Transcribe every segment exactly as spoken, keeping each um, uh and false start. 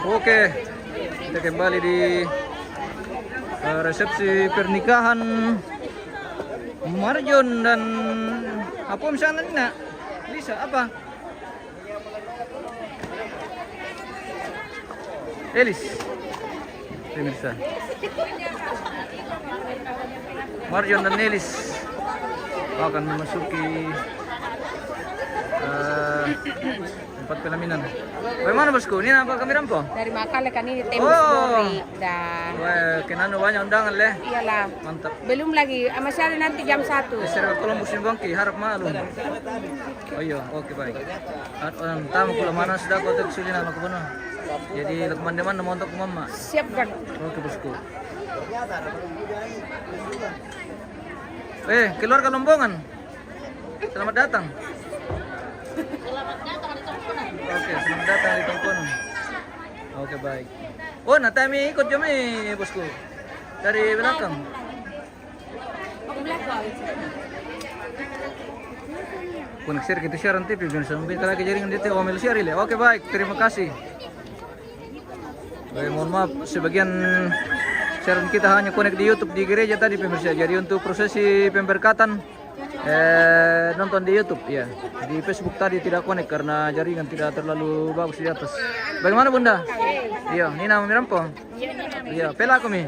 Oke, kita kembali di eh, resepsi pernikahan Marjon dan apa misalnya ini, nak? Lisa, apa? Elis. Pemirsa. Marjon dan Elis akan memasuki eh, tempat pelaminan. Bagaimana, bosku? Ini apa kami rampo? Dari Makale kan ini tembus Oh. Bori. Dah. Wah, kenapa banyak undangan, leh? Iyalah. Mantap. Belum lagi, ah, masih ada nanti jam satu. Saya Columbus ini bangki, harap maklum. Oh iya, oke, baik. At orang tamu kalau mana sudah kau tak sulit nama ke mana. Jadi, lepas mana mau untuk mama. Siap, Bang. Oke, bosku. Eh, keluarga Lombongan. Selamat datang. Oke, selamat datang di Tongkonan. Oke, baik. Oh, nanti kami ikut jom ni, bosku. Dari belakang. Koneksi kita siaran T V, bisa sampai lagi jaringan di T V, Omel siaran, le. Oke, baik. Terima kasih. Eh, mohon maaf, sebagian siaran kita hanya connect di YouTube di gereja tadi, pemirsa. Jadi untuk prosesi pemberkatan, eh, nonton di YouTube, ya. Di Facebook tadi tidak connect karena jaringan tidak terlalu bagus di atas. Bagaimana, Bunda? Iya, ini nama Mirampo. Iya, pelaku mi.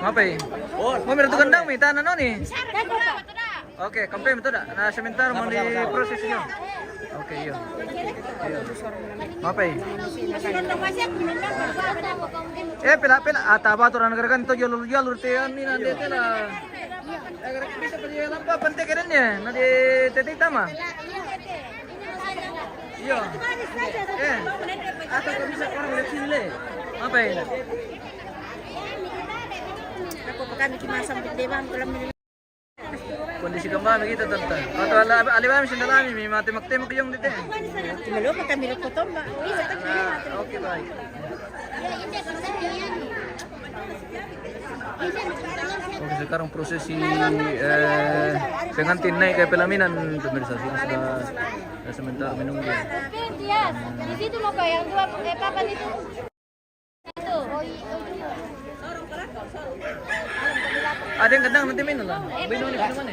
Apa ini? Mau merah tukang dang mi tanah noni. Oke, kampe betul dah. Nah, sementara mau di prosesnya. Oke, iya. Iya. Apa ini? Eh, pela pela ata apa tu orang gerakan tu jalur jalur tian ni nanti tu lah. Eh, bisa pergi apa penting kerennya? Nanti titik tama. Iya. Eh, atau kau bisa orang lihat sini le. Apa ini? Aku pekan di masam di dewan kolam ini. Kondisi gempa begitu, tante. Atau ala ala bami sendalami mi mati mak temak yang dite. Cuma lupa kami lupa tombak. Bisa tak kami mati. Oke, baik. Oke, sekarang prosesi eh, pengantin naik ke pelaminan, pemirsa, sudah, sudah sementara menunggu. Di situ mau yang dua eh, papan itu. Satu. Ada yang gendang nanti minum lah. Minum ni minum mana?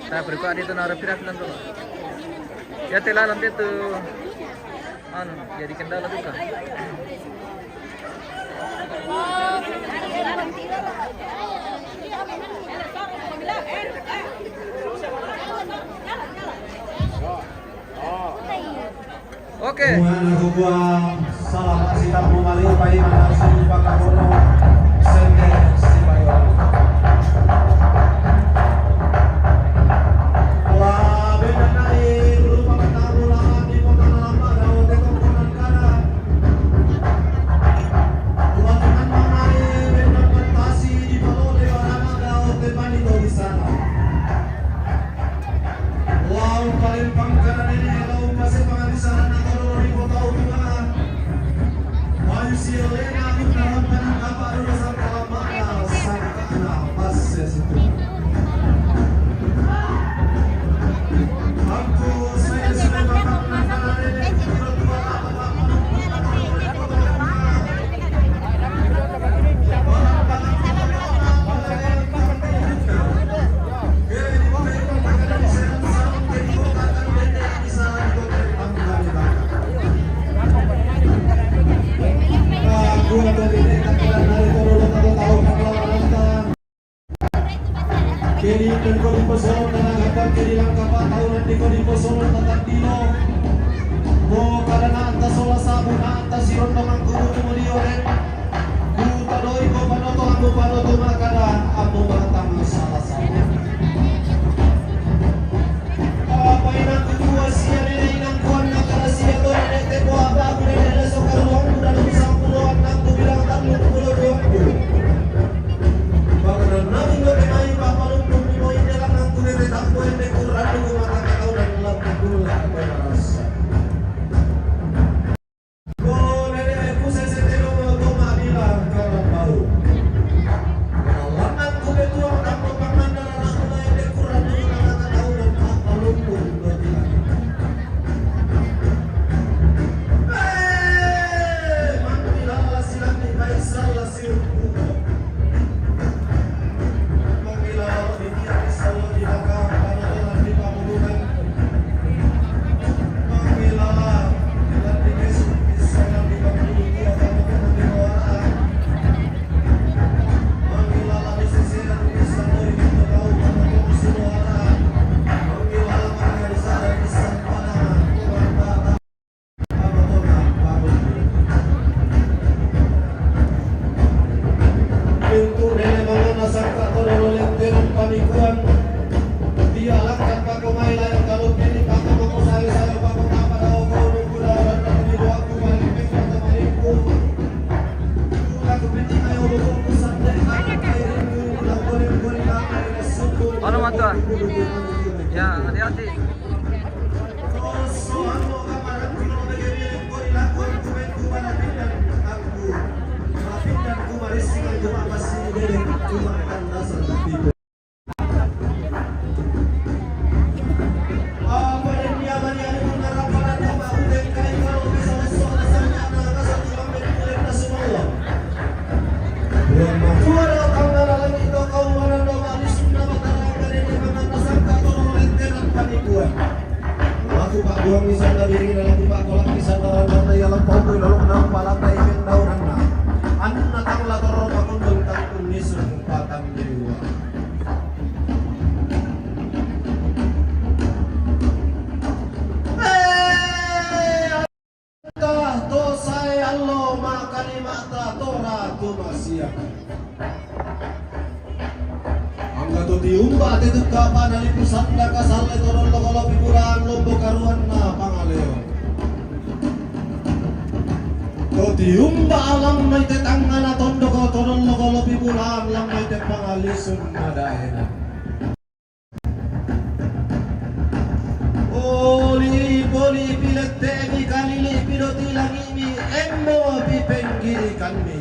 Tapi kok ada itu narapi-rapi nanti. Ya telah nanti tu. Anu, jadi kendala juga. Oke. Muna na kubuang, salah sita pumali upay mana si pakakono. Sende si bayo. Wah, beda na eh, rupa katamu lahat di kota lama daw, tekong konan kanan. Wah, teman mana eh, beda fantasi di palo de warama daw, teman itu di sana. Lau palempang kanan ini, lau pase pangabisaran atau lau di kota utama. Mayu si Elena, kita lawan panang kapal dulu sampai lama, sampai kapal pase situ. Aku saya sudah bapak penasaran ini, kira tua apa, bapak penasaran ini, kota utama. Jadi, dan kau di pesawat, dan agak jadi langkah, Pak, tahu nanti kau di pesawat, tatap dino. Mo kada na anta sola sabu na anta si rondongan kubu kubu di oren. Ku tadoi ko panoto ambo panoto makada ambo baratang salah salah. Apa inang ku dua sia nene inang kuan makada sia to nene tempo apa aku nene leso karuang ku dan ku sampulo anang ku bilang tak Ano man to, ah? Ya, hati-hati. Aku pak buang di sana diri, aku pak kolak di sana, rantau ya lempau, lalu kenapa lantai yang daun anak. Anak tangla torong pakundun tangkun nisun patang dewa. Hei, anta to sae allo makalimata to Ratu Masiak. Angga to tiumba te tukka panalipusanna kasalle to dollo kolopi bulaan lombo karuanna pangaleon. To tiumba alam mai te tangngana tondoko to dollo kolopi bulaan lam mai te pangalisunna daena. Oli poli pilette'mi kalili pidoti langi'mi emmo pipenggirikanni.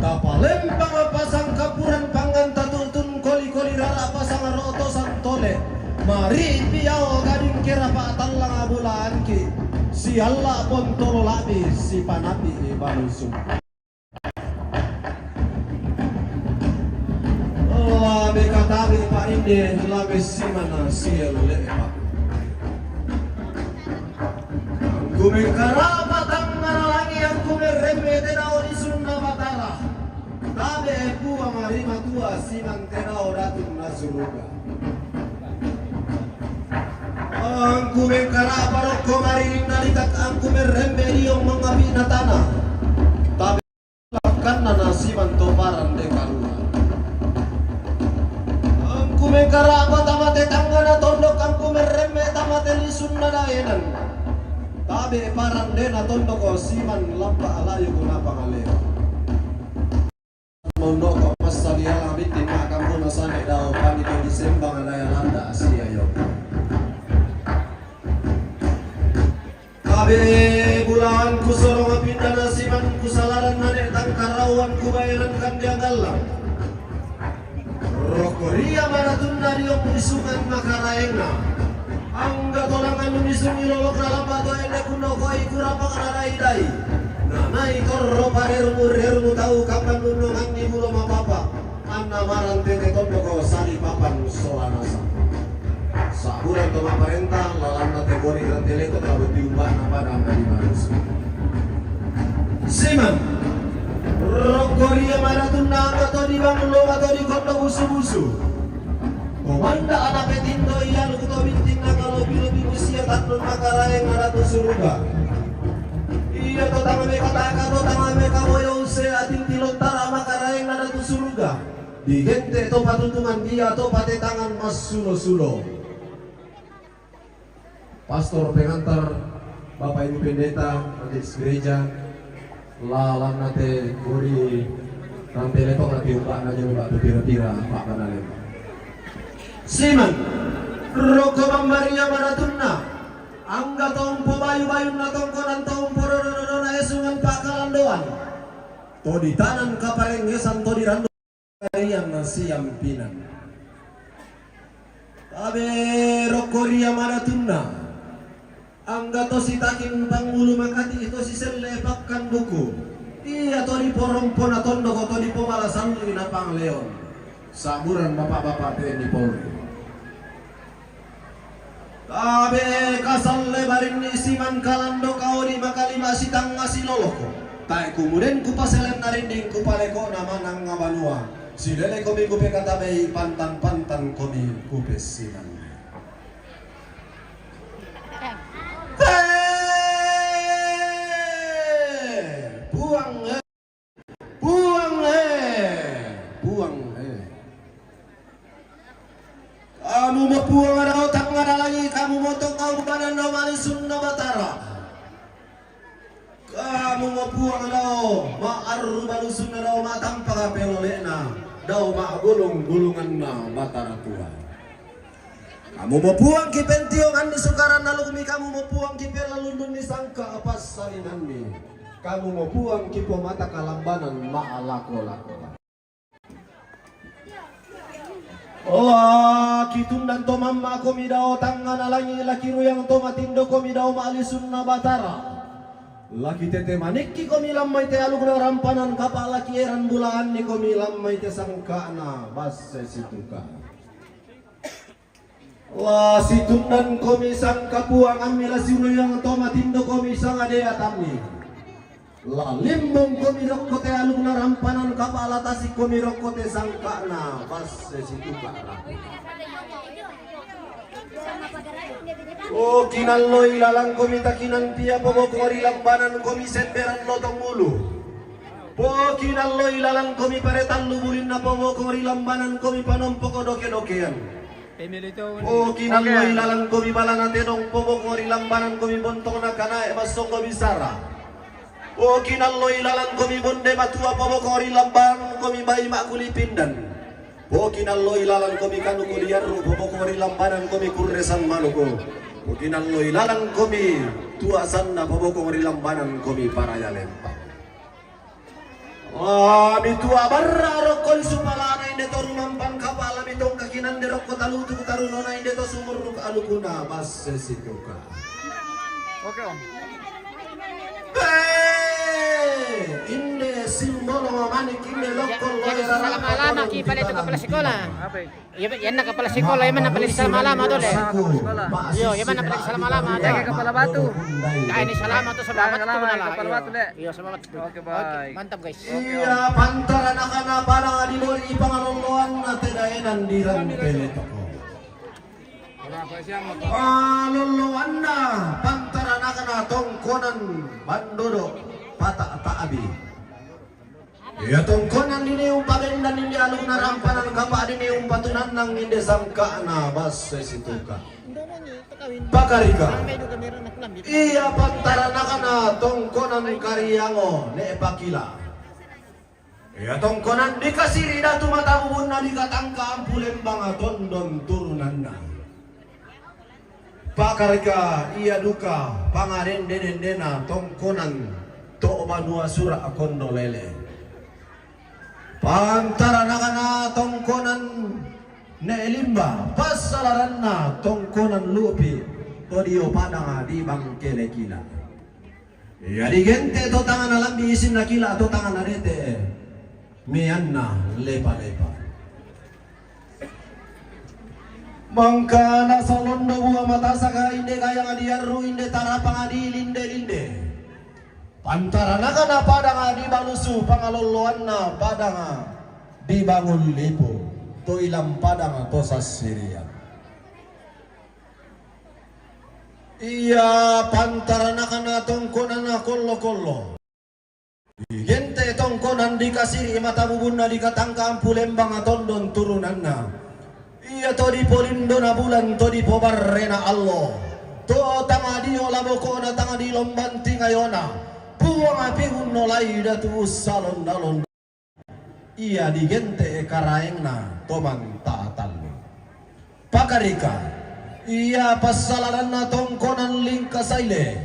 Tapalempang pasang kapuran pangan tatu'tun koli-koli rara pasang ro'to santole. Mari piao gading kera pa'tallang bulaanki. Sialla pontolo la'bi sipanapi balusung. Lame katabi pa'inde lame simana sielle'pa. Angku mengkara'pa tangngana langi, angku merremme te dao lisunna Batara. Tabe Puang ri matua simang te dao datunna suruga. Angku mengkara'pa rokko maririnna litak, angku merremme liong mangapi'na tana. Tabe Lakkanna nasimanto parande karua. Angku mengkara'pa tamate tangngana tondok, angku merremme tamate lisunna daenan. Tabe parandena tondoko siman lappa alayu guna pangaleo. Mondoko massadiala mitting makampuna sane dao panito disembang daya landa asia yo. Tabe bulaan kusorong pindana siman kusalaran nane tangkarauan kubaeran kandiang gallang. Rokko ria manatunna dio puisungan makaraenna. Angga tolangan misungi lolok ralapa to ende kuno koi kurapa kararai dai. Nanai torro parerumu rerumu tau kapan nunonganni bulo mapapa. Anna marang tete tondoko sali papan solanasa. Saburan to maparenta lalanna te bori rantele to tau tiumbana pada angka di manusia. Siman rokko ria manatunna angka to di bangun loma to di kondo busu-busu. Komanda ana petindo iya luku to bintinna kalo pilu-pilu sia tandun makaraeng aratu suruga. Iya to tanga meka taka to tanga meka boyo use atinti lontara makaraeng aratu suruga. Digente to patutungan dia to patetangan massulo-sulo. Pastor pengantar, Bapak Ibu Pendeta, majelis gereja, lalanna te bori rantele to lati umbana jolo batu pira-pira pak banale. Siman rokko mambaria manatunna angga to umpo bayu-bayunna tongkonan to umpo dodo-dodona esungan pakalandoan. To ditanan kaparengngesan to dirando Riang siampinan. Tabe rokko ria manatunna. Angga to sitaking pangulu makati to siselle pakkan buku. Iya to diporompona tondoko to dipobala sallina pangleon. Saburan bapak-bapak T N I Polri. Tabe kasalle barinni siman kalando kaodi makalima sitangnga siloloko. Tae kumuden kupaselen narinding kupalekona manang banua. Silele komi kupekatabei pantan-pantan komi kupesiman. Hei! Puang, hei! Puang he, Puang he. Kamu mo Puang dao tangngana langi, kamu mo to kau badan dao malisunna Batara. Kamu mo Puang dao ma Arru balusunna dao ma'tampaka pelole'na, dao ma'gulung-gulunganna Batara Tua. Kamu mopuang ki pentionganni sukaran alukmi, kamu mopuang ki pellalundunni sangka passalinanni, kamu mopuang ki pomata kalambanan ma'lako-lako. La kitundan to mamma komi dao tangngana langi, la kiruyang to matindo komi dao ma'lisunna Batara. La kitete manikki komi lammai te alukna rampanan kapa, la kieran bulaanni komi lammai te sangka'na basse situka. La situndan komi sangka puangammi, la siruyang to matindo komi sangade atammi. La limbung komi rokko te alukna rampanan kapa, la tasik komi rokko te sangka'na basse situka. O kinalloi lalang komi takinan pia poboko ri lambanan komi semberan lotong ulu. Po kinalloi lalang komi paretallu bulinna poboko ri lambanan komi panompoko doke-dokean. Po kinalloi lalang komi balana tedong poboko ri lambanan komi bontongna kanae massonggo bisara. Po kinalloi lalang komi bonde matua poboko ri lambanan komi bai ma'kuli pindan. Po kinalloi lalang komi kanuku diarru poboko ri lambanan komi kurresan manuku. Po kinalloi lalang komi tua sanna poboko ri lambanan komi paraya lempang. Wah, mitua barra rokko li supalana inde to rumampan kapa, la mitongka kinande rokko talutu tarunona inde to sumurruk alukuna basse situka. Oke, Om. Eh, inde simbolo mamanik inde lokko loe rara. Salama-lama ki pale tu kepala sekolah. Apa? Iya, iya, na kepala sekolah, iya, mana pale salama-lama tu, Le. Iya, iya, mana pale salama-lama tu. Jaga kepala batu. Kae ni salama tu, selamat tu, Kepala Batu, Le. Iya, selamat. Oke, baik. Mantap, guys. Iya, pantaranakana padang di bori pangaloloanna te daenan di rampele toko. Aloloanna pantaranakana tongkonan bandodo pata ta'bi. Iya tongkonan dini umpabendan inde alukna rampanan kapa dini umpatunannang inde sangka'na basse situka. Pakarika. Iya pantaranakana tongkonan kariango ne pakila. Iya tongkonan dikasiri datu matabubunna dikatangka ampu lembang tondon turunanna. Pakarika iya duka pangadende-dendena tongkonan to banua sura kondo lele. Pantaranakana tongkonan ne limba, passalaranna tongkonan lupi to dio padanga di bangkele kila. Iya digente to tangana lambi isinna kila to tangana dete. Meanna lepa-lepa. Mangkana salondo bua matasaka inde gayang diarru inde tarapang di linde-linde. Pantaranakana padanga di balusu pangaloloanna padanga di bangun lipu to ilang padanga to sassiria. Iya pantaranakana tongkonana kollo-kollo. Digente tongkonan dikasiri matabubunna dikatangka ampu lembang tondon turunanna. Iya to dipolindona bulan to dipobarrena allo. To tanga dio labokona tanga dilomban tingayona. Puang api unnolai datu ussalon-alon. Iya digente karaengna to manta tallu. Pakarika, iya passalaranna tongkonan lingka saile,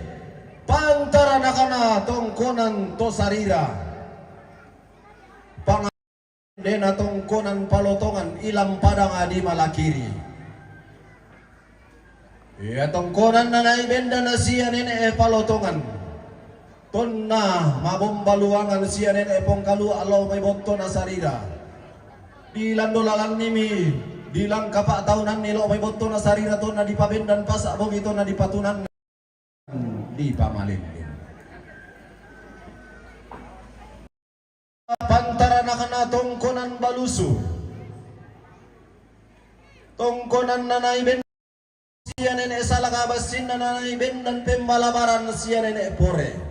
pantaranakana tongkonan to sarira, pangandena tongkonan palotongan ilang padanga di malakiri. Iya tongkonan nanai bendana sia nene e palotongan. Tonna mabomba luangan sia nene e pongkalua lao mai bottona sarira. Di lando lalannimi, di langkapa taunanni lao mai bottona sarira tonna dipabendan pasa bogi tonna dipatunanna dipamalindin. Pantaranakna tongkonan balusu. Tongkonan nanai ben sia nene salaka bassinna nanai bendan pembalabaran sia nene pore.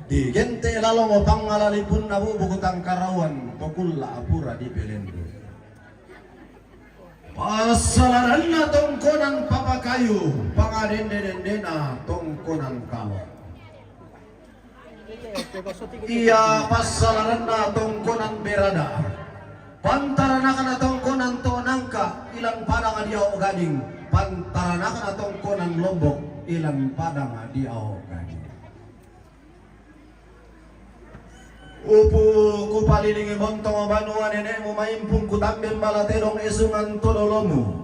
Digente lalo pangalalipunna bubuku tangkarauan to kulla apura dipelendu. Passalaranna tongkonan papakayu pangadende-dendena tongkonan kalo. Iya passalarenna tongkonan Berada. Pantaranakna tongkonan to nangka ilan padang diao gading. Pantaranakna tongkonan Lombok ilan padang diao gading. Upu, kupalilingi montong banua nenekmu maimpung kutamben bala tedong esungan to dolomu.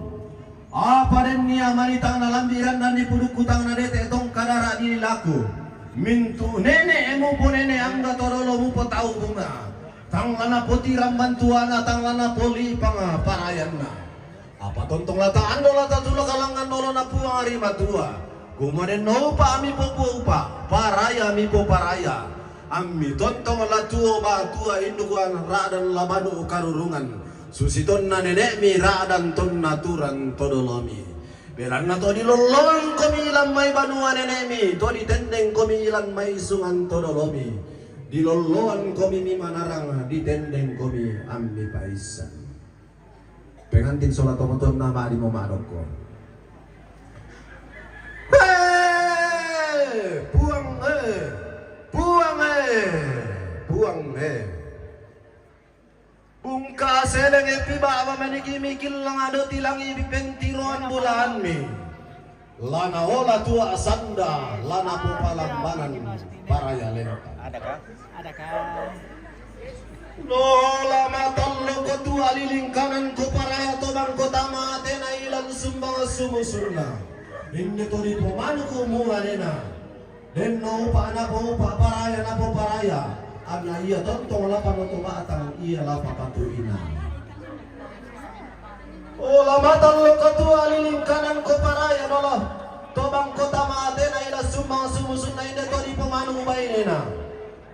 Apa den nia mani tang nalambi randan dipudukku tang nadete tongka dara dililaku. Mintu nenekmu po nene angga to dolomu po tau bunga. Tang lana potirang bantuana tang lana poli panga parayanna. Apa tontong lata ando lata tula kalangan nolona Puang ri matua. Kumaden no upa ami po upa, paraya mi po paraya. Ami tontong latuo batua indukuan radan labanu karurungan. Susitonna nenekmi radan tonna turan todolomi. Belanna to dilolloan komi ilan mai banua nenekmi, to ditendeng komi ilan mai sungan todolomi. Dilolloan komi mi manarang ditendeng komi ammi paisan. Pengantin sola tomatoanna ma'dimo ma'dokko. Hei! Puang e! Puang e! Puang e! Bungka seleng epi ba'ba maniki mikillang ado tilangi pentiroan bulaanmi. Lana ola tua sanda, lana popalambanan paraya lenta. Ada kah? Ada kah? Nola matallo ko tua liling kanan ko paraya tobang ko tama atena ilan sumbang sumusunna. Inde to dipomanu ko muanena. Denno upa napo upa paraya napo paraya. Anna ia tontong lapa no to batang ia lapa patu ina. Ola matallo ko tua liling kanan ko paraya nolo. Tobang ko tama atena ila sumbang sumusunna inde to dipomanu bainena.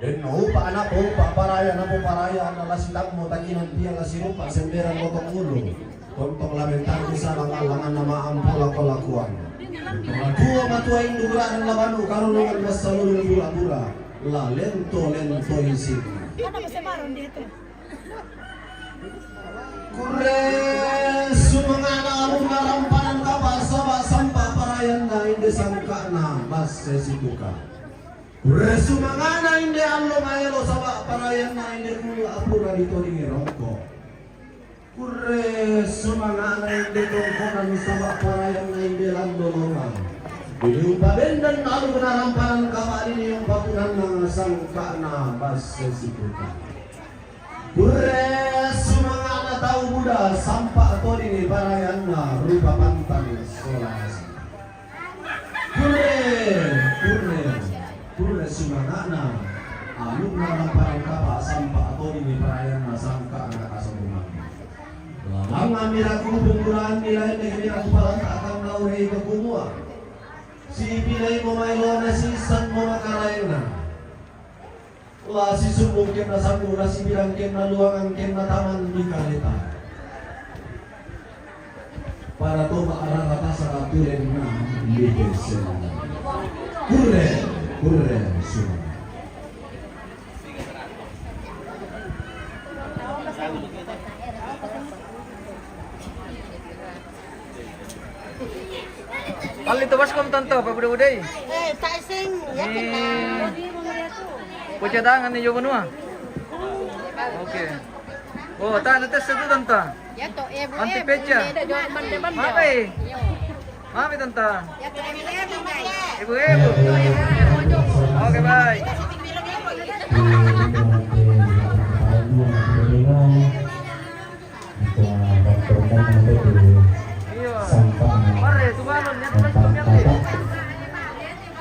Denno upa napo upa paraya napo paraya anna lasitammo takinan pia lasirupa semberan lotong ulu. Tontong lamentang isa lama-lama nama ampola kolakuan. Tontong latua matua induk radan labanu karunungan massalulung pura-pura. La lento-lento isin. Ada bahasa baru dia tu. Kurre sumangana alunna rampanan kapa saba sampa parayanna inde sangkana masse situka. Kurre sumangana inde allo maelo saba parayanna inde kulu apura ditodingi rongko. Kurre sumangana inde tongkonan saba parayanna inde lando lomang. Dini umpabendan alunna rampanan kapa dini umpapunanna sangkana masse situka. Kurre sumangana tau buda sampa todini parayanna rupa pantang sola. Kurre, kurre, kurre sumangana alunna rampanan kapa sampa todini parayanna sangkana kasombungan. Lalanga miraku pembulaan nilai miraku palanta akan naure kekumua. Si pilai mo mailona si san mo makaraena. La sisumbung kenna sandu, la sibirang kenna luangan kenna taman di kareta. Pada toba arah rata saratulen na di desa. Kurre, kurre, sumangana. Alli to baskom tanto, apa buda-budai? Eh, tak sing, ya kita. Pocadangan ni jo banua. Oke. Oh, tak ada tes itu tanto. Ya to, eh, bu, anti eh, peca. Maaf, eh. Maaf, eh, tanto. Ya to, eh, bu, eh, bu. Ibu, eh, bu. Oke, baik. Iya. Mare, tu balon, ya, tu balon, ya.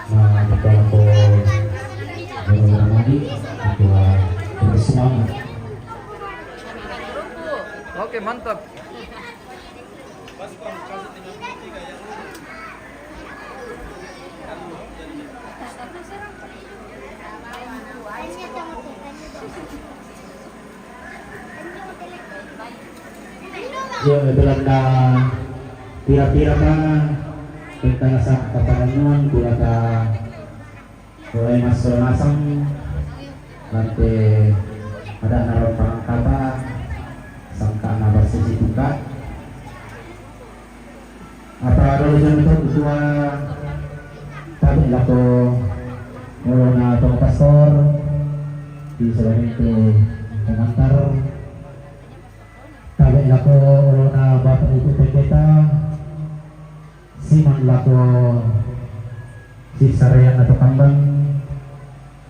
Nah, kita ko guru-guru mandi, kita bersemangat. Oke, mantap. Iya, Belanda pira-pira ka tentang sa kapanganuan, pura ka mulai masuk masang nanti ada narong perangkapa sangka na bersisi buka. Apa dulu jam itu ketua tapi lako mulona tong pastor. Di selain itu pengantar, tabe' lako olona Bapak Ibu Pendeta, siman lako si sarean atau kambang,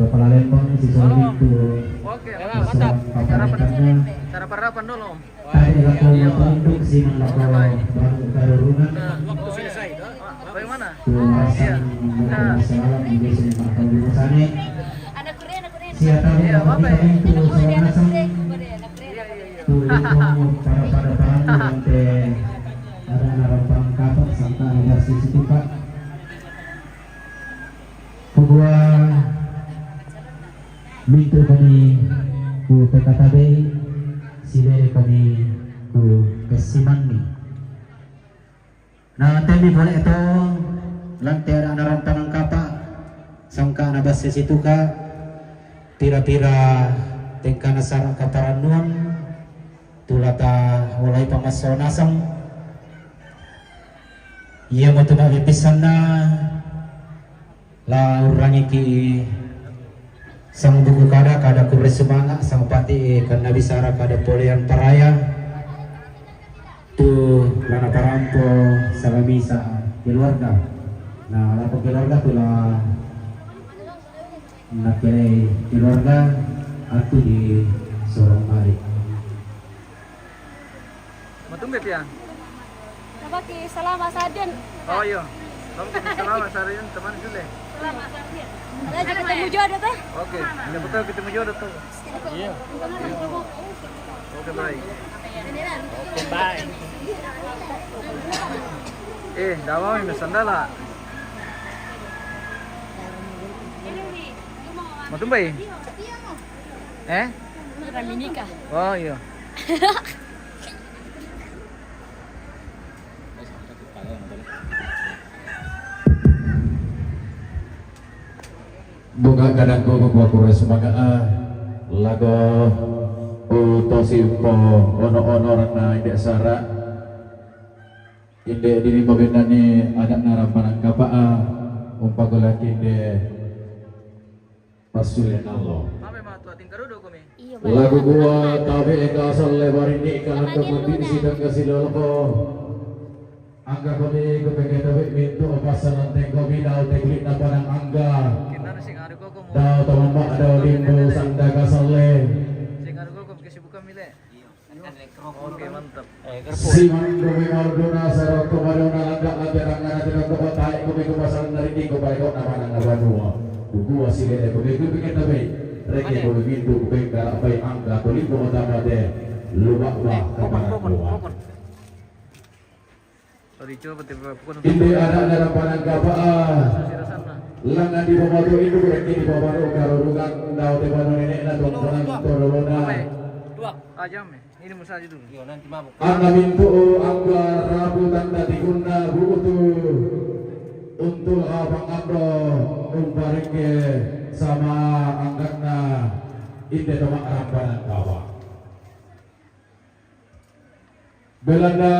kepala lembang, si selain itu. Oke, mantap. Cara, cara penerapan dulu. Tadi aku untuk si mandako baru karurungan. Bagaimana? Tuasan, salam di sini makan di sana. Siapa yang mau kita itu seorang asam. Tuh itu pada pada perang nanti ada narapang kapal sangka ada sisi tukak. Kedua, mintu kami ku P K T B, silere kami ku kesimanni. Na temi pole to, lante ada narampanang kapa, sangka na basse situka, pira-pira tengkana sara kaparannuan, tulata mulai pamasso nasang, iya matu mabipissanna, La urrangiki sang buku kada, kada kurre sumanga, sang pati kanna bisara kada polean paraya. Tu lana parampo salamisa keluarga. Nah, lapo keluarga tu la nakele keluarga aku di sorong mali. Matumbe pia. Napaki salama saden. Oh iya. Kamu salama saden teman Sule. Salama saden. Ada ketemu jodoh tuh. Oke, siapa tahu ketemu jodoh tuh. Iya. Oke, baik. Oke, baik. Eh, dah mau ini sandala. Matumbe. Eh? Raminika. Oh iya. Buka kadang koko kuakure sumaga'a lako utosimpo ono-ono ranna inde sara. Inde dini mabennani ada'na rampanang kapa'a umpagolaki inde. Passulenallo. Lagu gua tabe eka salle barinni ka ando kondi sidang kasi loloko. Angga kodi kepeke tabe mintu passalan tengko bidau teklik na padang angga. Dau tamamba dau limbo sandaka salle. Oke, mantap. Siman kumi mardona sarokko madona landa landa rangana tidak kota tae kumi kupasan dari tiku baikok nama nanga banua. Buku asile kumi kumi kita be. Reke kumi mintu kumi karapai angka tulipo utama de. Lubak bah kaparan dua. Inde ada dalam padang kapaa. Langa di pematu induk reke di pematu karurungan dau tebano nenek na tongkonan torolona. Ajam. Ini musa aja dulu. Iya, nanti mabuk. Anna mintu angga rabu tanda tikunna buutu. Untul abang ando umparike sama angkatna inde toma rampanan kawa. Belanda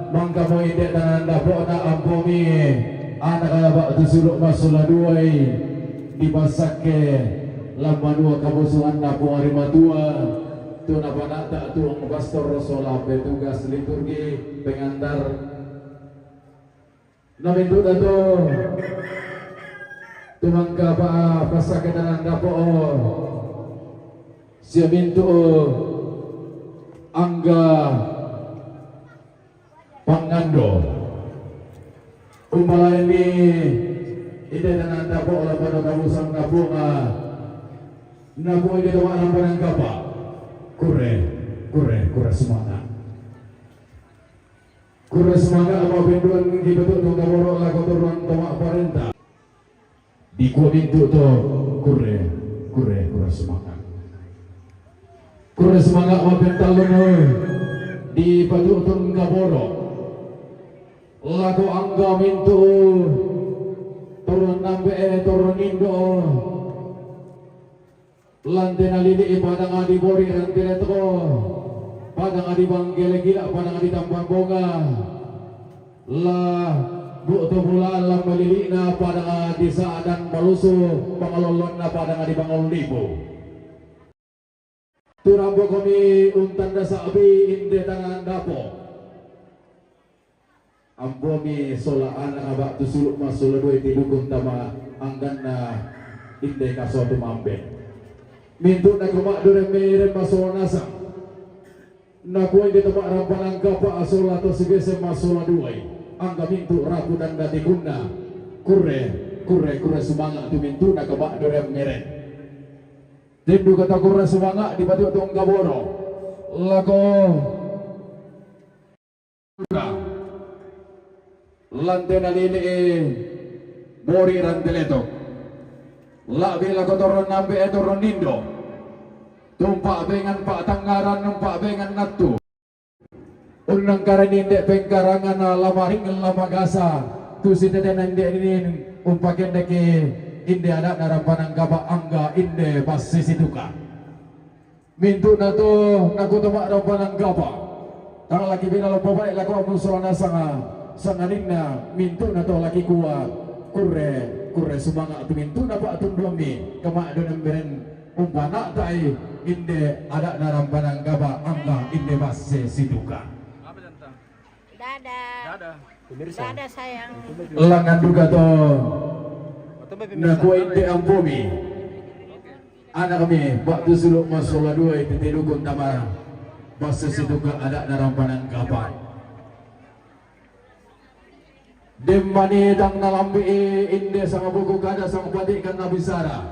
mangkamo inde tananda pona ampomi anak abak tu suluk masula duai di pasakke lamba dua kabusuhan napung hari matua. Tuna panata tuang pastor sola petugas liturgi pengantar. Namintu datu tumangka pa pasaketanan dapo'o. Sia mintu angga pangando. Umpalaini ide tananda po lapano kabusang nabunga. Nabu ide tawak lampanan kapa. Kure, kure, kure semangat. Kure semangat apa pinduan di betuk tungga borok lako turun tawak parenta. Di kuamintu to kure, kure, kure semangat. Kure semangat mapen talun oi. Di patu'tun kaboro. Lako angga mintu turun nambe e turun indo. Lante nalili padang adi bori rante letko. Padang adi banggele gila padang adi tambang bonga. La bu'tu bulaan la malili'na padanga di sa'dan malusu, pangalolonna padanga di pangallibu. Turang bokomi untanda sa'bi inde tangan dapo. Ambomi sola ana' ba'tu sulu' massola duai ti dukung tama angganna inde kasotu mambe. Mintu'na ko ma'dureng-mereng massola nasang. Nakua inde to ma'rampanan kapa' sola to sibese massola duai. Angga mintu' rapu dan datikunna. Kurre, kurre, kurre sumanga' tu mintu'na ko ma'dureng-mereng. Tendu kata kurre sumanga' dipatu'tu anggaboro. Lako Lantena lili'i bori rante leto. La'bi lako torong nambe e torong nindo. Tumpa bengan pa'tangngaran, numpa bengan nattu. Unnangkaran inde pengkarangan lamaring lamagasa. Tu sitetena inde inin umpakendeki inde ada'na rampanan kapa' angga inde passisituka. Mintu'na to nakuto ma'rampanan kapa'. Tang laki bina lompo bai lako ammu sola nasanga, sangadinna mintu'na to laki kua, kurre, kurre sumanga' tu mintu'na pa'tunduammi, ko ma'dureng-mereng umpana'tai inde ada'na rampanan kapa' angga inde basse situka. Dadah. Dadah. Pemirsa. Dadah, sayang. Langngan duka to. Nakua inde ambomi. Anakmi, ba'tu sulu' massola duai ti dukung tama basse situka ada'na rampanan kapa'. Demmani tang nalambi'i inde sangabuku kada sangpatikan nabisara.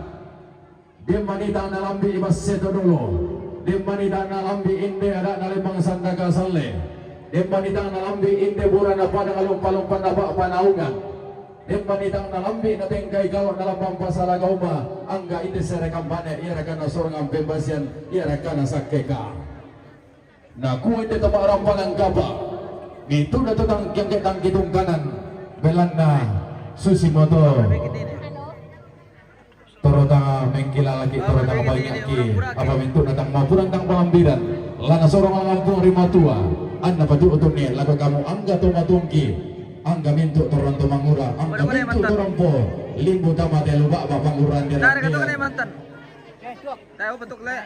Demmani tang nalambi'i basse to dolo. Demmani tang nalambi'i inde ada'na lembang sandaka salle. Demmani tang nalambi'i inde burana padang lompa-lompanna pa'panaungan. Demmani tang nalambi' natengkai kalo' nalambang pasala gauma, angga inde serekan bane, iya rakana sorongan pembasian, iya rakana sakkeka. Nakua inde to ma'rampanan kapa', mintu'na to tang kiangke tang kitungkanan, belanna susi moto. Toro tang mengkilalaki, toro tang bainaki, apa mintu'na tang mapurang tang palambiran, la nasorong langampuang ri matua, anna patu'utunni lako kamu angga to matuangki, angga mintu' torong to mangura, angga mintu' torong po, limbu tama telu ba'ba pangurang di.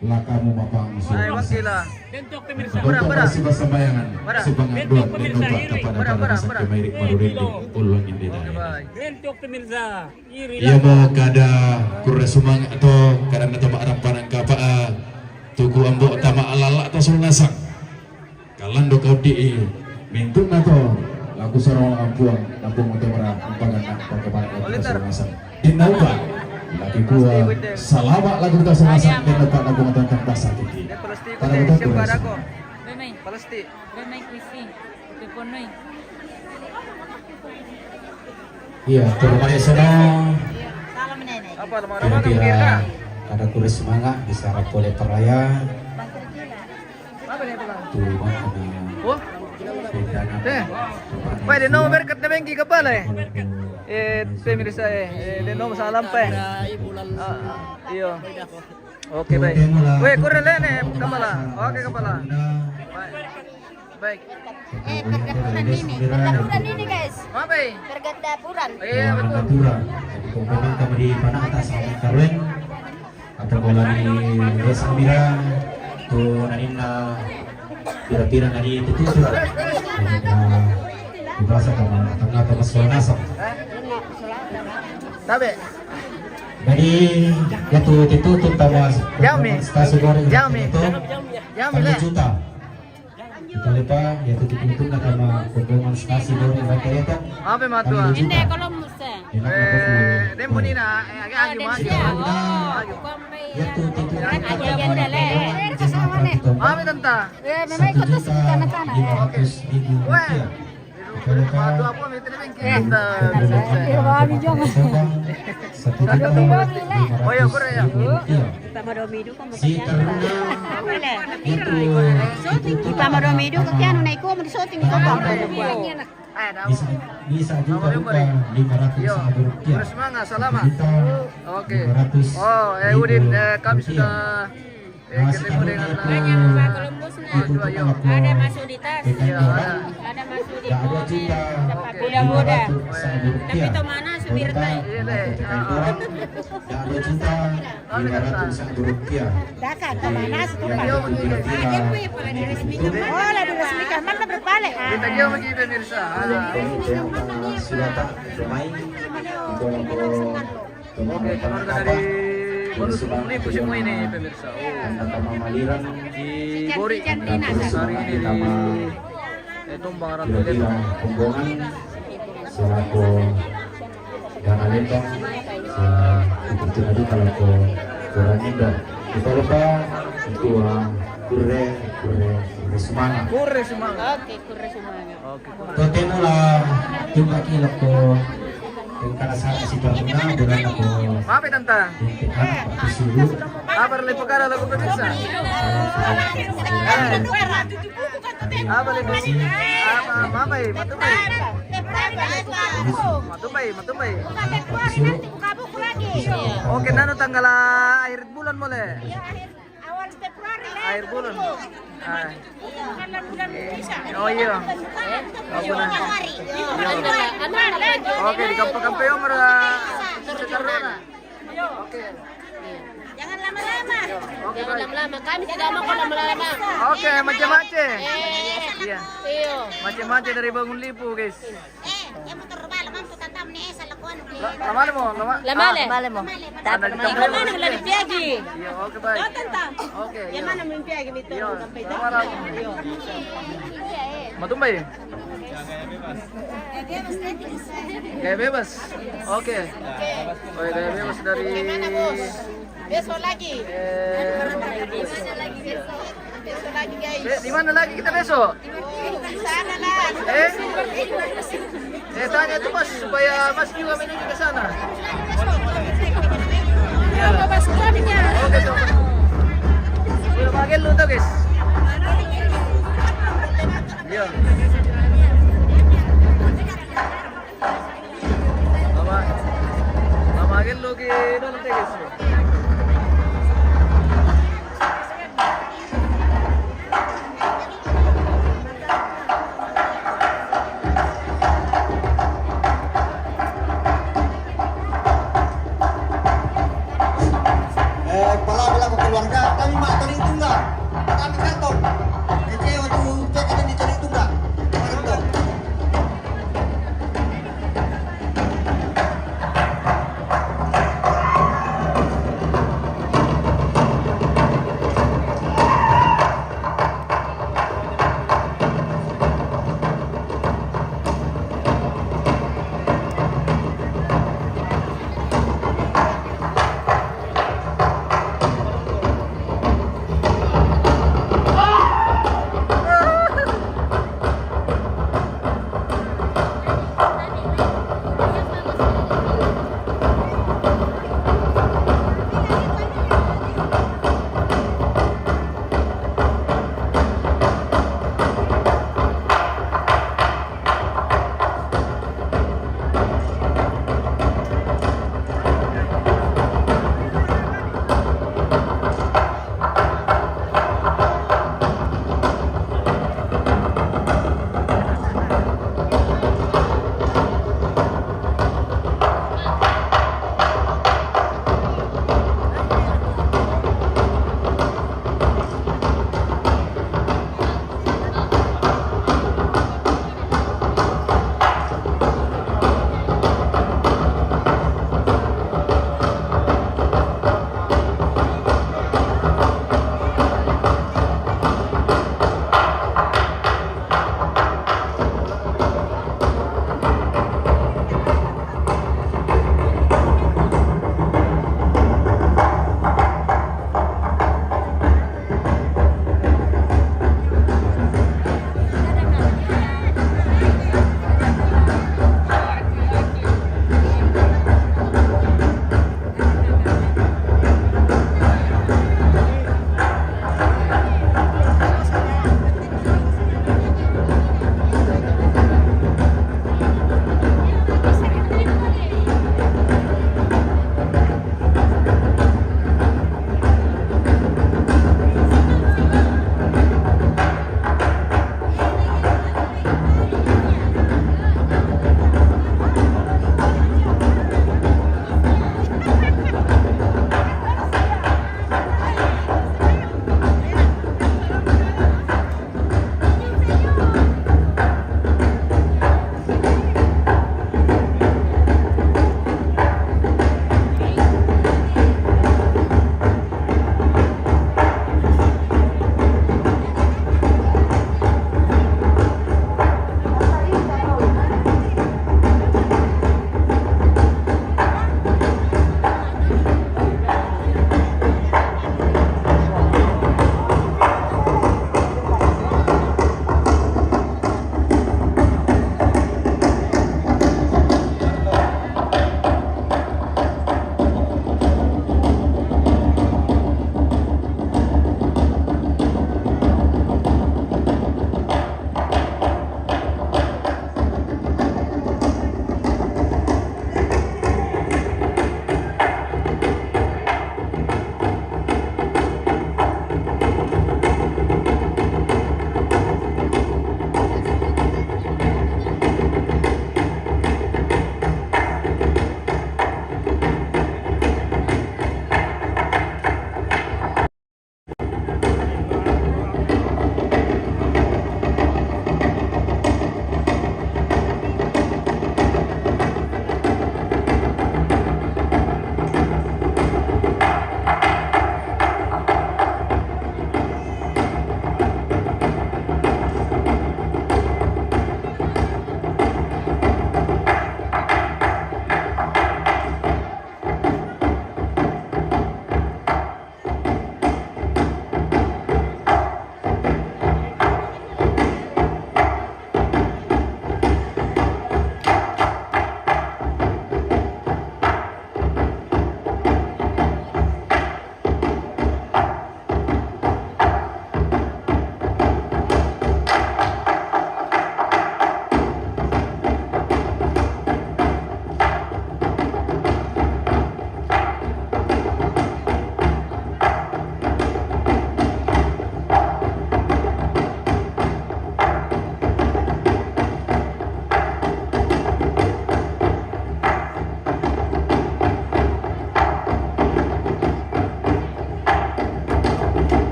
Lakamu mapang. Bentuk pemirsa. Bentuk pemirsa. Bentuk pemirsa. Sibasambayangan, sipanganduan, bentuk pemirsa. Iri. Bentuk pemirsa. Iri. Iya mo kada kurre sumanga' to, kada na to ma'rampanan kapa'a, tuku ambo' tama alala' to sola nasang. Kalando kau di'i, mintu'na to, laku sarong ampuang, ampuang to mara, ampangan na, pagkapanan laku sola nasang. Dinna upa, laki kua, salama' laku ta sola nasang, dinna upa laku mata kan basa kiki. Pada upa kurre sumanga'. Plastik. Iya, terima kasih. Kira-kira kada kurre sumanga' bisa rapole paraya. Tu mana? Pai, de no berkat de bengki kepala eh. Eh, pemirsa eh, eh, de no salam pai. Ah, iyo. Oke, baik. Weh, kurre le ne, kepala. Oke, kepala. Baik. Baik. Eh, pergatapuran ini, pergatapuran ini, guys. Apa, eh? Pergatapuran. Iya, betul. Pergatapuran. Jadi, komponen kami di mana atas sama Karwen. Atau kalau di desa Mira, tu naninna pira-pira nani itu tu, tu. Jadi, eh, bahasa kami tengah-tengah sola nasang. Tabe. Jadi, itu, itu, terutama Jami. Stasiun Goreng Jami. Itu, Jami, satu le. Juta. Kita lepa, ya, itu, itu, itu, kata ma, rombongan Stasiun Goreng Batu Letok. Apa, Matua? Satu juta. Inde, kalau musa. Eh, demo ni na, eh, agak agi, Matua. Oh, ya, itu, itu, itu, kata ma, rombongan jemaat Ratu Tombak. Apa, tanta? Eh, memang ikut terus di tanah-tanah, ya. Satu juta lima ratus ribu rupiah. Satu juta lima ratus ribu rupiah. Si teruna itu, itu, itu, bisa, bisa juta rupiah, lima ratus ribu rupiah. Satu juta lima ratus ribu rupiah. Oh, eh, Udin, eh, kami sudah Eh, ketemu dengan, eh, itu, itu, ada masuk di tas. Iya, ada. Ada masuk di tas. Mudah-mudah. Tapi itu mana Kota, P T K L doang, dah dua juta lima ratus ribu rupiah. Dakan, jadi, mana situ, yang Pak? Itu kira-kira ini itu. Oh, lah diresmikan. Mana berpaling? Kita dia bagi pemirsa. Kalau dia apa, sudah tak bermain, itu apa, Oke, keluarga dari Bolu Lipu semua ini, pemirsa. Oh. Di Bori. Hari ini di, eh, Tumbang Ratu Leto. Pembongan selaku Dana Leto, itu tadi kalau ke orang Indo. Kita lupa itu, ah, kure, kure, kure semangat. Kure semangat. Oke, kure semangat. Oke. Totemo la jumpa ki loko. Yang kala sa si Taruna, bulan loko. Maaf ya, Tante. Untuk anak Pak Kusulu. Apa le pekara lagu pemirsa? Eh. Apa le? Apa, apa, eh? Matumbay. Matumbay, matumbay. Oke, nanu tanggal akhir bulan mo le? Awal Februari le. Akhir bulan. Ah. Iya, karena bulan Indonesia. Oh, iya. Iya. Oke, di kampe-kampe yo mara. Oke. Jangan lama-lama. Oke, jangan lama-lama. Kami tidak mau lama-lama. Oke, macam-macam. Eh. Iya. Iya. Macam-macam dari Bangun Lipu, guys. Eh, yang motor bala, mampu tantam ni, eh, salah kuan. La-, lama le mo, lama. Lama le. Ah, lama le mo. Lama le mo. Ada di kamar. Lama le mo, lagi piagi. Iya, oke, baik. Oke, iya. Yang mana mimpi lagi, Mito? Iya, sampai lama lagi. Iya. Matumbay. Gaya bebas. Oke. Oke, gaya bebas dari. Besok lagi. Eh. Besok lagi, guys. Eh, di mana lagi kita besok? Di sana lah. Eh? Eh, tanya tuh, Mas, supaya Mas juga menuju ke sana. Iya, Mas, suaminya. Oke, tuh. Udah panggil lu tuh, guys. Iya. Mama, mama, agad lo ki, no, no, tigis. Eh, pala bilang ke keluarga, kami mak cari tunggal. Kami kantong. Kecewa tu, cek ada di cari tunggal. Kemarin tu.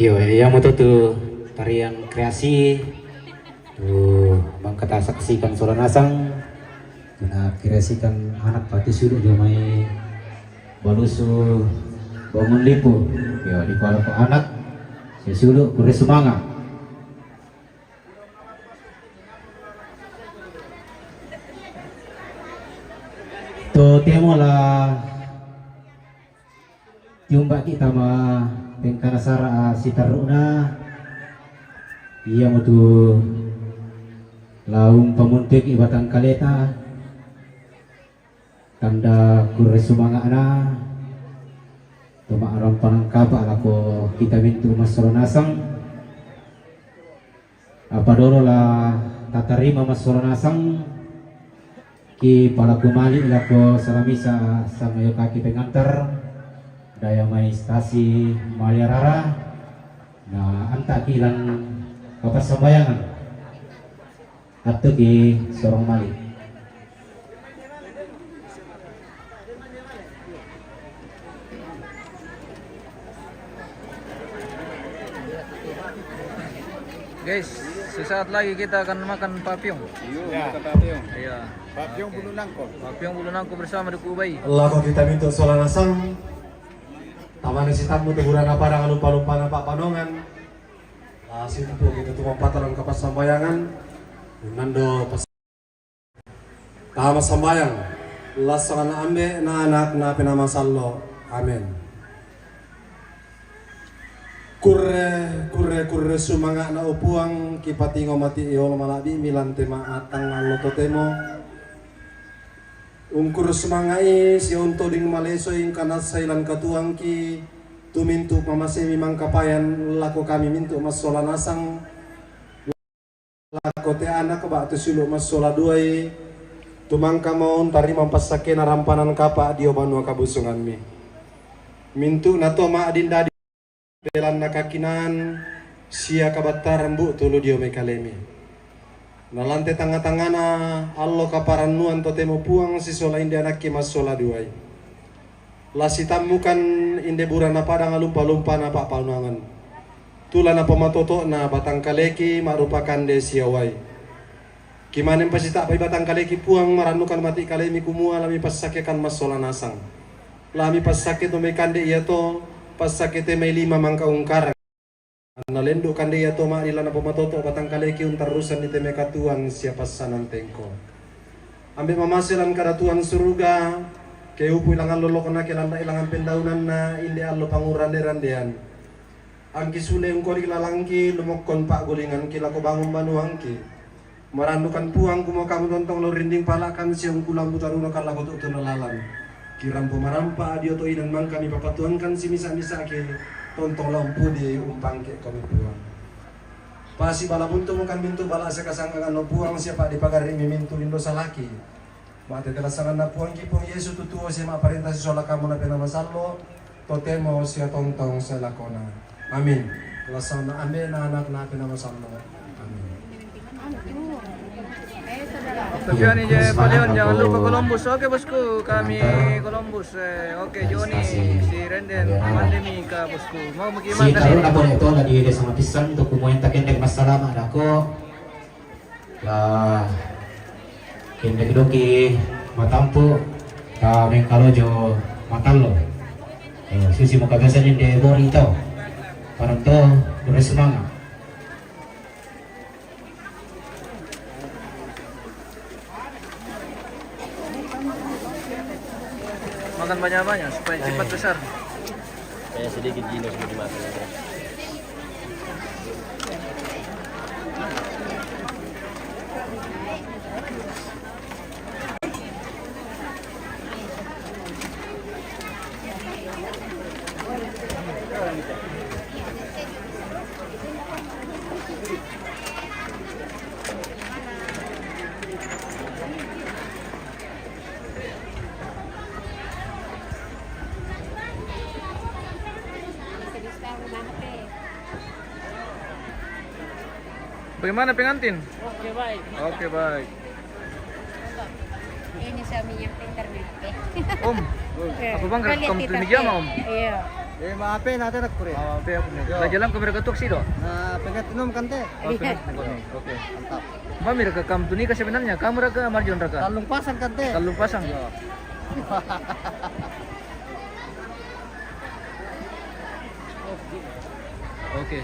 Iyo, iyamu tu, tu tarian kreasi tu mangkata saksikan sola nasang. Nakreasikan anak pati sulu jo mai balusu bangun lipu. Iyo, di kuala ko anak, si sulu kure sumanga. To temo la tiumba kita ma pengkana sara a sitaru'na, iyamu tu laung pamuntuki batang kaleta, tanda kure sumanga'na, tu ma'rampanan kapa lako kita mintu massola nasang. Apa dolo la tatarima massola nasang, ki palaku mali lako salamisa sangayo kaki pengantar, daya mai stasi Maliarara, na anta ki lan kapassambayangan. Attu ki sorong mali. Guys, sesaat lagi kita akan makan papiong. Iyo, ya. Makan papiong. Iya. Papiong bulu nangko. Papiong bulu nangko bersama Duku Ubai. Lako kita mintu sola nasang. Tamane sitammu tu burana pada ngalumpa-lumpana Pak Panongan. La situ pu kita tu mampatalan kapassambayangan. Nando pas Tama sambayang. Lassona Ambe', na Anak, na Penaa Masallo'. Amin. Kurre, kurre, kurre sumanga'na, o Puang, kipatingo mati' yolo mala'bi'mi lante ma'atang allo totemo. Ungkurre sumanga'i sia untoding malesoi engka nassai lan katuoangki, tumintu' mamasemi mangkapayan lako kami mintu' massola nasang. Lako te anak ba'tu siulu' massola duai, tu mangkamo untarima passakkena rampanan kapa' dio banua kabusungammi. Mintu'na to ma'din dadi belanna kakinaan sia kabattaran bu'tu lu dio mai kalemi. Na lante tangnga-tangngana allo kaparannuan totemo Puang sisola inde anakki massola duai. La sitammukan inde burana padang alumpa-lumpana pa'panuangan. Tu la napamatoto'na batang kaleki ma'rupa kande sia uai. Kimane mpasita'bai batang kaleki Puang, marannukan mati' kalemi kumua la mipassakekan massola nasang. La mipassakke to mai kande iato, passakke te mai lima mangka ungkarang. Anna lendu' kande iato ma'din la napamatoto' batang kaleki untarrusanni te mai katuoan sia passanan tengko. Ambe' mamase lan kadatuan suruga, ke upu' ilangan lolokna, ke lanra' ilangan pendaunanna, inde allo pangurande-randean. Angki sule ungkodi lalangki, lumokkon pa'gulingangki lako bangun banuangki. Marannukan Puang kumua kamu tontong lao rinding pala'kan sia ungkulambu tarunokan lako tu'tuna lalan. Kirampo marampa' dio to inan mangka mipapatuangkan simisa-misaki, tontong lao umpudi umpangke' komi Puang. Pasi bala buntumukan mintu' bala sia kasangkangan o Puang sia pa'dipagarri'mi mintu' lindo salaki. Ma'tete lassanganna Puangki Puang Yesu tu tuo sia ma'parenta sisola kamu na Penaa Masallo', totemo sia tontong sae lakona. Amin. Lassanganna Ambe', na Anak, na Penaa Masallo'. Amin. Tapi ani je Palion, jangan lupa Columbus. Oke, Bosku, kami Columbus. Eh, oke, Joni, si Renden, mande mika, Bosku. Mau miki si mande. Taruna boleh to la di desa Mapisang tu kumuen takendek masalama' dako. La kendek doki matampu' ta mengkalojo matallo. Eh, susi makabiasa ninde bori tau. Parang to, kurre sumanga'. Makan banyak-banyak supaya cepat besar. Kayak sedikit gino, sedikit makan. Bagaimana pengantin? Oke, baik. Oke, baik. Ini suami yang pintar nih. Om, apa bang, kamu tuh media, Om? Iya. Eh, maape na te nak kure. Ah, maape aku ni. Yo. Jalan ko mira ka tu si do. Na, pengen inum kan te. Oh, pengen inum. Oke. Mantap. Mami raka kam tu ni ka sebenarnya, kam raka Marjon raka? Tanjung Pasang kan te. Tanjung Pasang. Yo. Oke.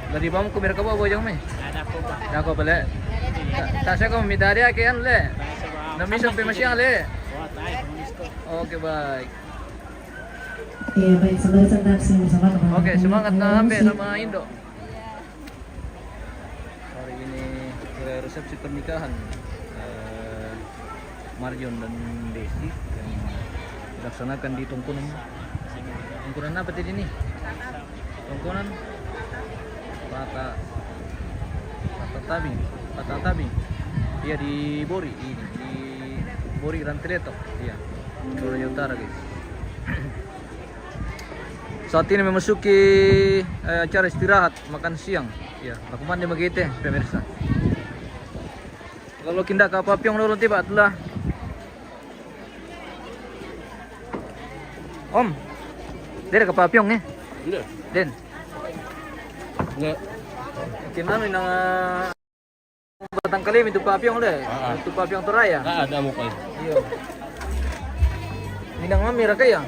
Dari bang ko mira ka ba bojang me? Ada ko ba. Ada ko bale. Tak saya ko mi dari ake an le. Na mi sampai masih le. Oke, baik. Iya, baik. Saudara, sebentar, saya mau sama teman-teman. Oke, semangat na ambe sama Indo. Hari ini, eh, resepsi pernikahan, eh, Marjon dan Desi yang dilaksanakan di Tongkonan. Tongkonan apa tadi ni? Tongkonan Pata, Pata Tabing, Pata Tabing. Iya, di Bori ini, di Bori Ranteletok. Iya, Toraja Utara, guys. Saat ini memasuki, eh, acara istirahat makan siang. Ya, aku mandi begitu, pemirsa. Kalau kinda ka papiong dulu tiba itulah. Om, dia ada ka papiong eh? Enggak. Den. Enggak. Kinami nang, eh, Batang Kalim itu papiong le. Ah. Itu papiong Toraya. Ah, ada mau kali. Iya. Minang mami raka ya.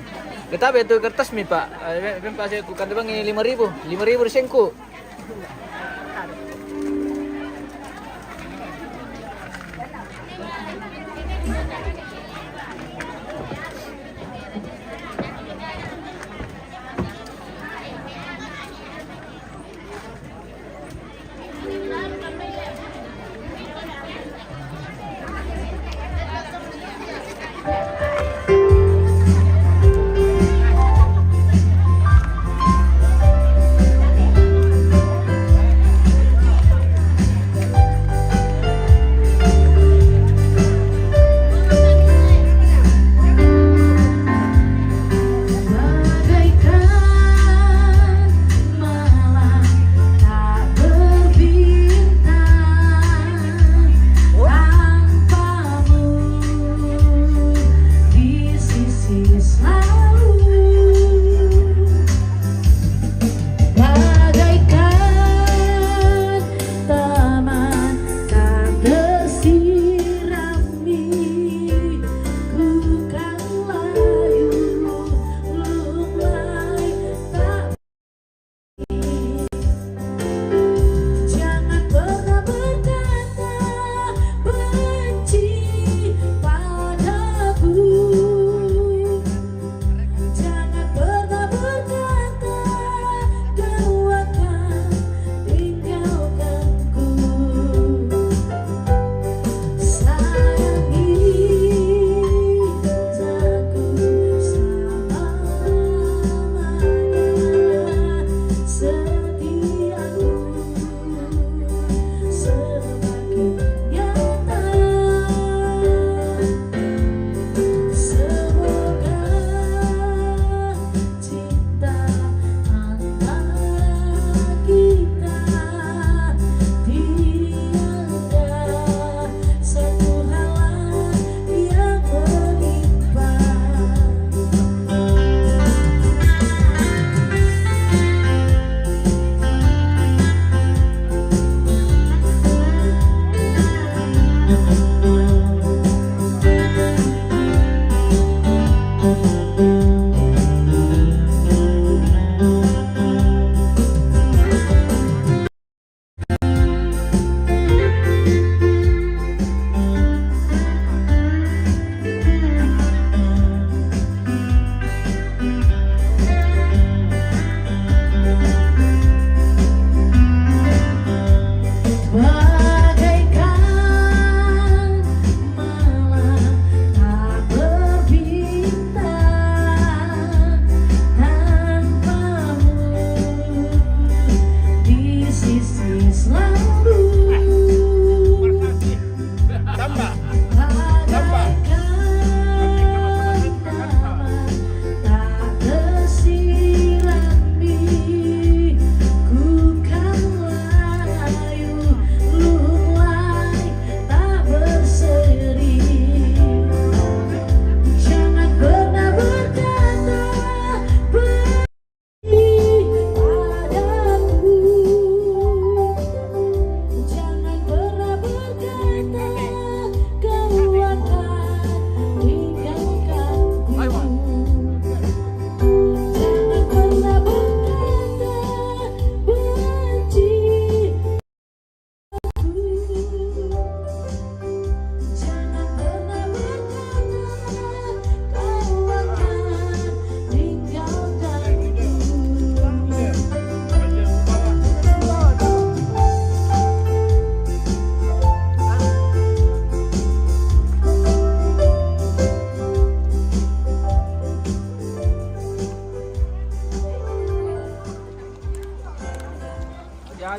Kita betul kertas mi, Pak. Eh, ben pas aku kan bang lima ribu, lima ribu di sengku.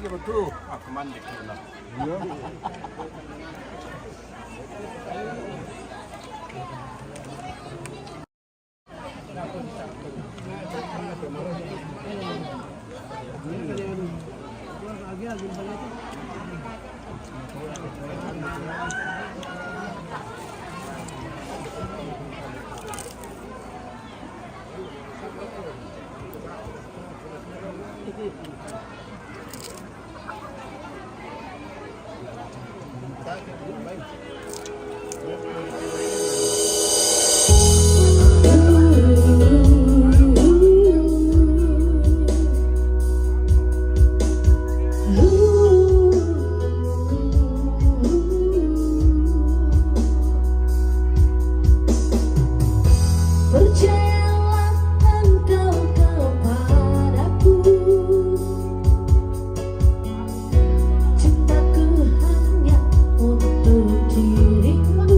Betul. Ah, kemana dia kena? Percayalah engkau kepadaku, cintaku hanya untuk dirimu.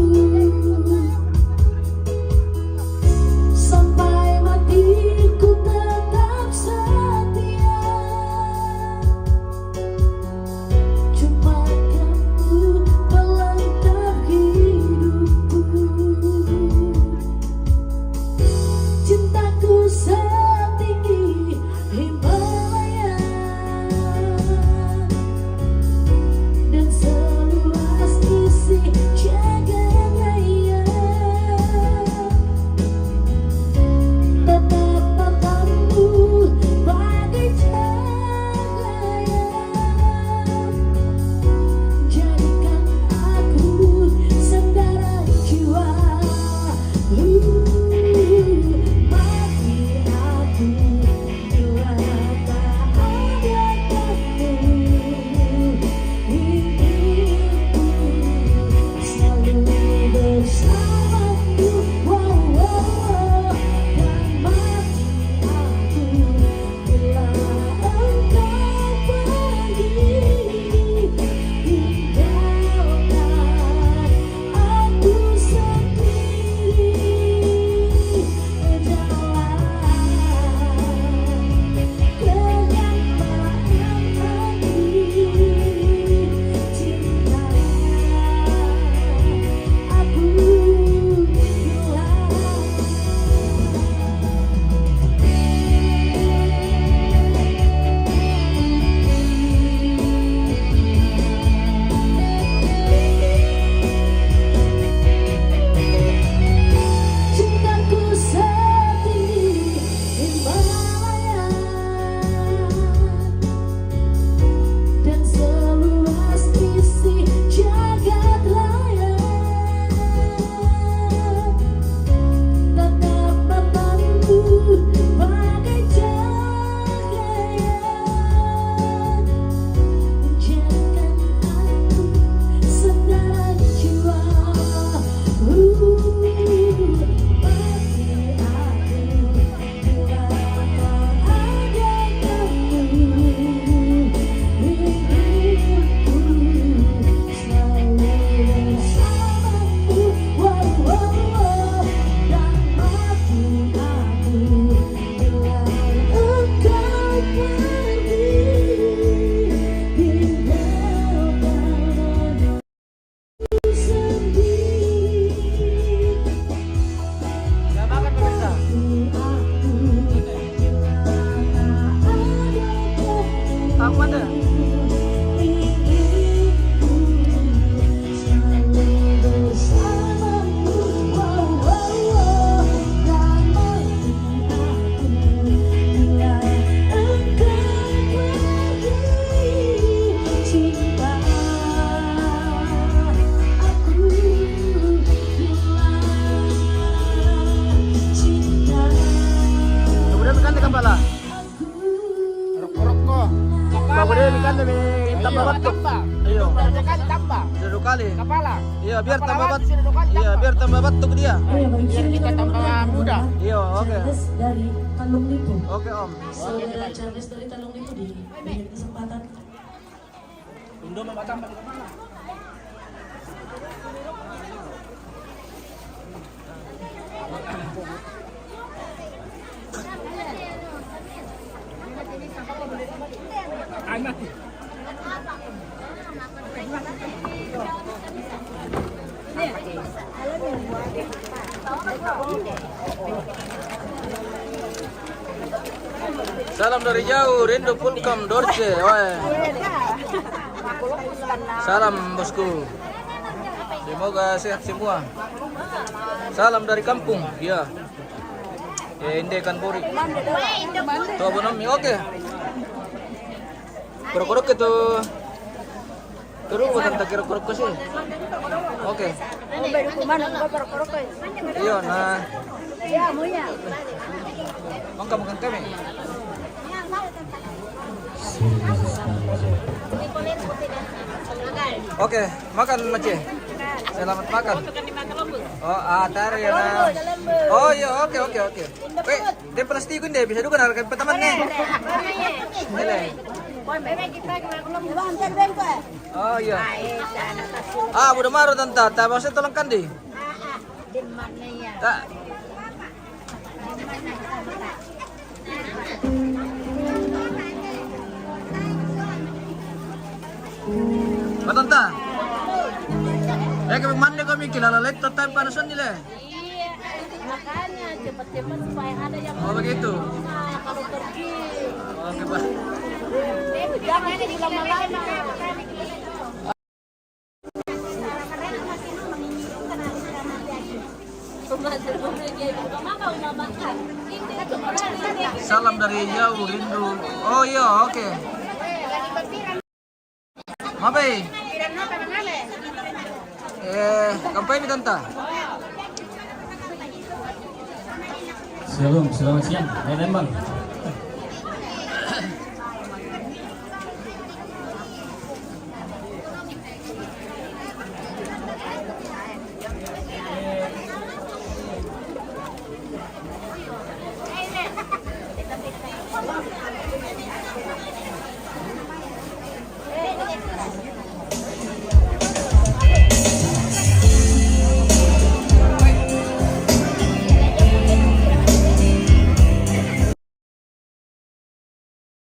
Sampai mati ku tetap setia. Cuma kamu pelengkap hidupku. Cintaku setinggi Himalaya dan seluas isi jagat raya. Tatap matamu bagai cahaya. Jadikan aku sandaran jiwa. Mati aku bila tak ada kamu. Hidupku selalu bersamamu. Wow, wow, wow. Dan mati aku bila engkau pergi, tinggalkan aku sendiri. Jalan kenyataan lagi, cinta aku hilang. Cintaku setinggi Himalaya dan seluas isi jagat raya. Tatap matamu bagai cahaya. Jadikan aku sandaran jiwa. Uh, bagi aku. Nggak makan, pemirsa. Tahu ada? Kemudian kan di kepala. Rokok. Bapak dia ikan demi tambah batuk. Tambah. Iya. Tambah. Sudah dua kali. Kepala. Iya, biar tambah batuk. Iya, biar tambah batuk dia. Iya, Bang. Biar kita tambah muda. Iya, oke. Dari Talung Lipu. Oke, Om. Saudara Charles dari Talung Lipu diberi kesempatan. Indo mau Batam balik ke mana? Anak. Salam dari jauh, rindu pulkam Dorce. Oi. Salam, bosku. Semoga sehat semua. Salam dari kampung. Ya. Eh, inde kan bori. Tuh, bonomi. Oke. Korok-korok itu. Terus bukan tak kira korok sih. Oke. Iya, nah. Mangga makan kami. Oke, makan, Mace. Selamat makan. Oh, ah, tar ya, nah. Oh, iya, oke, oke, oke. Weh, dia plastik ini bisa juga harga pertama nih. Ini. Oh, iya. Ah, udah maru, tanta. Tak, maksudnya tolong kandi. Tak. Matanta. Eh, kami mandi kami kilala leto tapi panas ni le. Iya, makanya cepat-cepat supaya ada yang. Oh, begitu. Kalau pergi. Oke, Pak. Jangan tunggu lama-lama. Salam dari jauh, rindu. Oh, iya, oke. Mape? Eh, kampai mi, tanta? Shalom, selamat siang. Hai, Lembang.